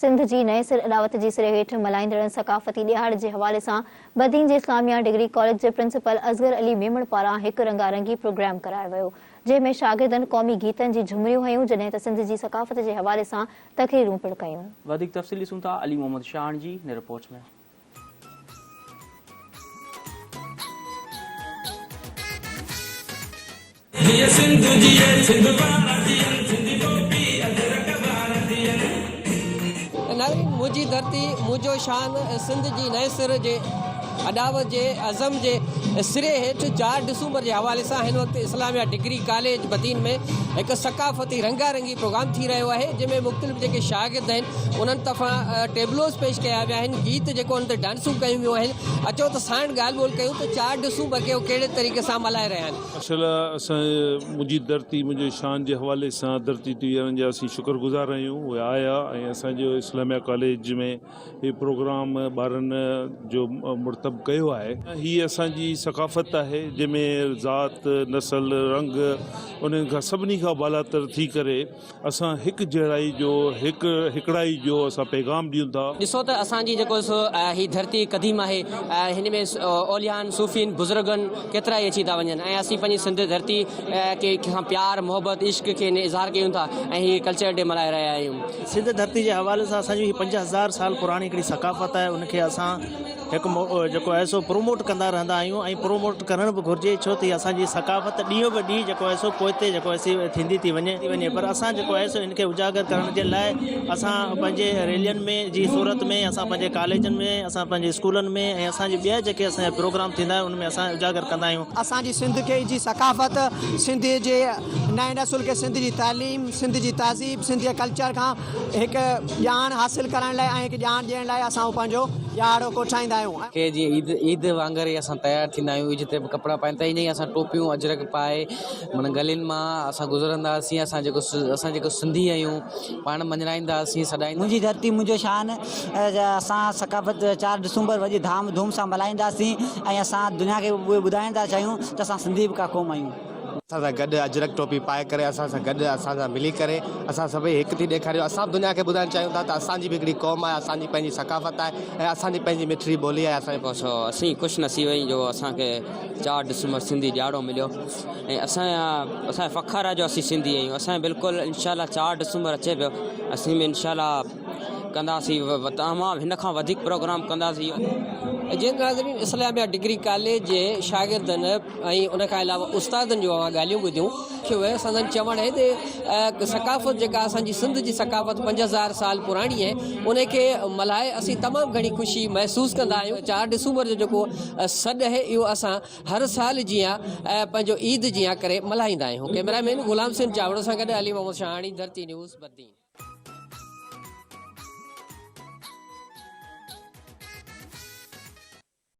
سنڌ جي نئين سر اڏاوت جي سري هيٺ ملهائيندڙ ثقافتي ڏهاڙي جي حوالي سان بدين جي اسلاميه ڊگري ڪاليج جي پرنسپل اصغر علي ميمڻ پاران هڪ رنگارنگي پروگرام ڪرايو ويو جنهن ۾ شاگردن قومي گيتن جي جهمريون هنيون جڏهن ته سنڌ جي ثقافت جي حوالي سان تقريرون پڻ ڪيون. وڌيڪ تفصيل ڏسون ٿا علي محمد شاهڻ جي هن رپورٽ ۾. جيئي سنڌ جيئي سنڌ وارا جيئن سنڌي ٽوپي اجرڪ وارا جيئن. ناظرين منهنجي ڌرتي منهنجو شان سنڌ جي نئين سر جي اڏاوت جي عزم جي سري هيٺ چار ڊسمبر جي حوالي سان هن وقت اسلاميه ڊگري ڪاليج بدين ۾ هڪ ثقافتي رنگا رنگي پروگرام ٿي رهيو آهي جنهن ۾ مختلف جيڪي شاگرد آهن انهن طرفان ٽيبلوز پيش ڪيا ويا آهن گيت جيڪو انهن تي ڊانسون ڪيون ويون آهن اچو ته ساڻ ڳالهه ٻولهه ڪيون ته چار ڊسمبر کي هو ڪهڙي طريقي سان ملهائي رهيا آهن. اصل اسان منهنجي ڌرتي منهنجي شان جي حوالي سان ڌرتي ٽي وارن جا اسين شڪر گذار آهيون اهي آيا ۽ اسان جو اسلاميه ڪاليج ۾ هي پروگرام ٻارن جو مرتب ڪيو آهي هي اسان جي ثقافت آهي جنهن ۾ ذات نسل رنگ انهن کان سڀني کان بالاتر ٿي ڪري اسان هڪ جهڙائي جو هڪ هڪڙائي جو اسان پيغام ڏيون ٿا. ڏسو ته اسان جي جيڪو سو هي ڌرتي قديم آهي هن ۾ اوليائن صوفين بزرگن ڪيترا ئي اچي ٿا وڃن ۽ اسين پنهنجي سنڌ ڌرتي کي سان پيار محبت عشق کي اظهار ڪيون ٿا ۽ هي ڪلچر ڊي ملهائي رهيا آهيون. سنڌ ڌرتي جي حوالي سان اسان جي هي 5000 سال پراڻي هڪڙي ثقافت آهي ان کي اسان هڪ جيڪو آهي سو پروموٽ ڪندا رهندا آهيون ۽ پروموٽ ڪرڻ به گهرجي ڇو ته اسان جي ثقافت ڏينهون به ڏينهن جيڪو آهي سو پوئتي جيڪو آهي سي ٿيندي ٿي وڃي ٿي وڃي پر اسان جيڪو آهي سو ان کي اجاگر ڪرڻ جي لاء اسان پنهنجي ريلين ۾ جي صورت ۾ اسان پنهنجي ڪاليجن ۾ اسان پنهنجي اسڪولن ۾ ۽ اسان جي ٻيا جيڪي اسان جا پروگرام ٿيندا آهن ان ۾ اسان اجاگر ڪندا آهيون. اسان جي سنڌ کي جي ثقافت سنڌ جي نئين نسل کي سنڌ جي تعليم سنڌ جي تهذيب سنڌ جي ڪلچر کان هڪ ڄاڻ حاصل ڪرڻ لاء ۽ هڪ ڄاڻ ڏيڻ لاء اسان پنهنجو ڏهاڙو ڪوٺائيندا آهيون. کي جيئن عيد عيد وانگر ئي اسان تيار ٿيندا آهيون عيد تي به ڪپڙا پائين ته ائين ئي اسان ٽوپيون اجرڪ پائي معنيٰ گلين مان اسان گذرندا هئاسين اسان جيڪو اسان جيڪو سنڌي آهيون پاڻ مڃرائيندا هئاسين سڏائيندا منهنجي ڌرتي منهنجو شان اسان ثقافت چار ڊسمبر وڏي ڌام ڌوم سان ملهائينداسين ۽ اسان دنيا کي اهو ٻڌائڻ ٿا چاهيون ته اسان سنڌي به ڪا قوم آهيون. اسان سان گڏ اجرڪ ٽوپي پائي ڪري اسان سان گڏ اسان سان ملي ڪري اسان سڀئي هڪ ٿي ڏيکاريو اسان به دنيا کي ٻڌائڻ چاهيون ٿا ته اسان جي به هڪڙي قوم آهي اسان جي پنهنجي ثقافت آهي ۽ اسان جي پنهنجي مٺڙي ٻولي آهي اسان جي سو اسين خوش نصيب آهيون جو اسان کي چار ڊسمبر سنڌي ڏهاڙو مليو ۽ اسان جا اسان کي فخر آهي جو اسين سنڌي آهيون اسان بلڪل انشاء الله چار ڊسمبر اچي پيو اسين به انشاء الله ڪنداسين تمام هن کان وڌيڪ پروگرام ڪنداسين. جي ناظرين اسلاميه ڊگري ڪاليج جي شاگردن ۽ ان کان علاوه استادن جون اوهان ڳالهيون ٻڌيون. ٿيو سندن چوڻ آهي ته ثقافت جيڪا اسان جي سنڌ جي ثقافت 5000 سال پراڻي آهي ان کي ملهائي اسين تمام گهڻي خوشي محسوس ڪندا آهيون. چار ڊسمبر جو جيڪو سڏ آهي اهو اسان هر سال جيان پنهنجو عيد جيان ڪري ملهائيندا آهيون. ڪئميرا مين غلام حسين چاوڙو سان گڏ علي محمد شاهاڻي ڌرتي نيوز بدين.